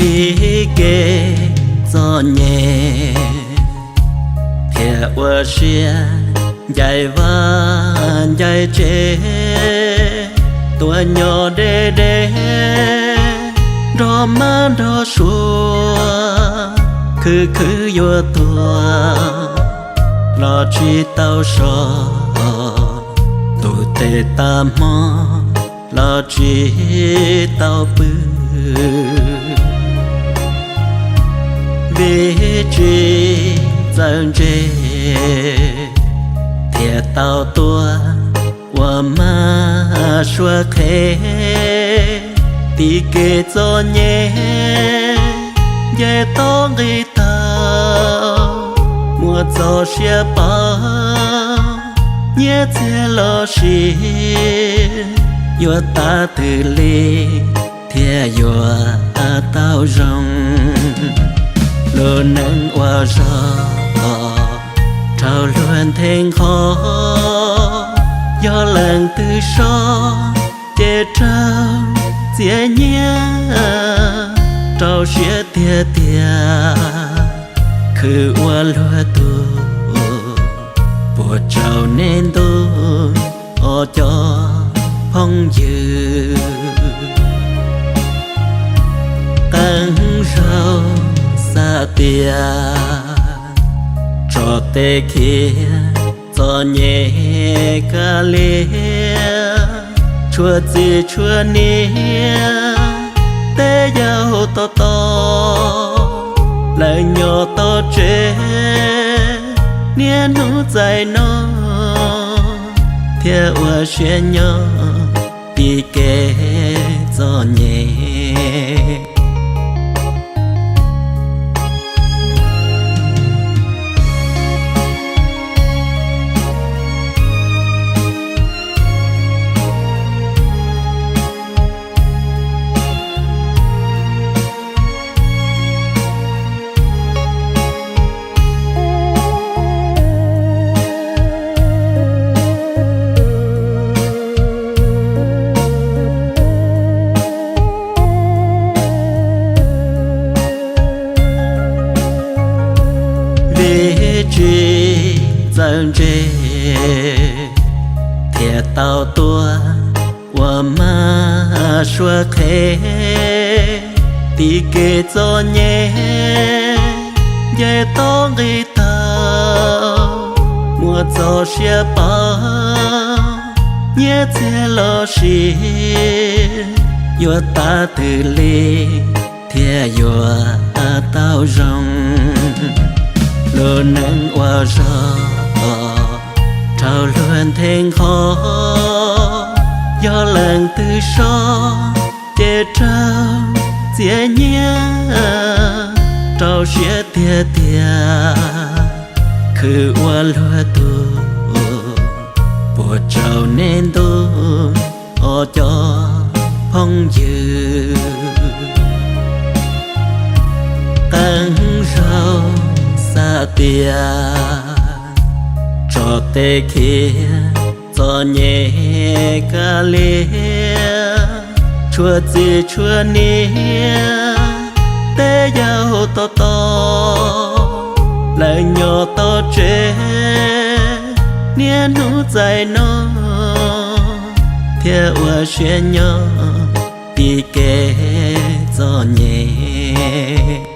Tib kev txom nyem thiaj ua siab ncaim vaj ncaim tsev, tuaj nyob deb deb nrog mab nrog suav, khwv khwv yuav tuag los tsis tau so, tus tes tas hmo los tsis tau pw. Vim tsis txawj ntse thiaj tau tuag ua mab suav qhev. Tib kev txom nyem nce toj nqis taug, muaj txoj sia paub, nyiaj txiag los sis yuav tas twg li thiaj yuav tau zoo. Lub neej ua zog rau luag nthe nqho, yog leej twg so ces raug txiav nyiaj rau siab tiag tiag. Khwv ua luag tus puas tsaus nej ntuj os cov phooj ywg. Qee zaug xav tias tso tej khiav txom nyem kav liam, tshuav txiv tshuav niam tej yam huv tom tom, lawv nyob tom tsev niaj hnub txais no, thiaj ua siab nyob tib kev txom nyem. Vim tsis txawj ntse thiaj tau tuag ua mab suav qhev. Tib kev txom nyem nce toj nqis taug, muaj txoj sia paub, nyiaj txiag los sis yuav tas twg li thiaj yuav tau zoo. Lub neej ua zog rau luag nthe nqho, yog leej twg so ces raug txiav nyiaj rau siab tiag tiag. Khwv ua luag tus puas tsaus nej ntuj os cov phooj ywg. Qee zaug xav tias tso tej khiav txom nyem kav liam, tshuav txiv tshuav niam tej yam huv tom tom, lawv nyob tom tsev niaj hnub txais no, thiaj ua siab nyob tib kev txom nyem.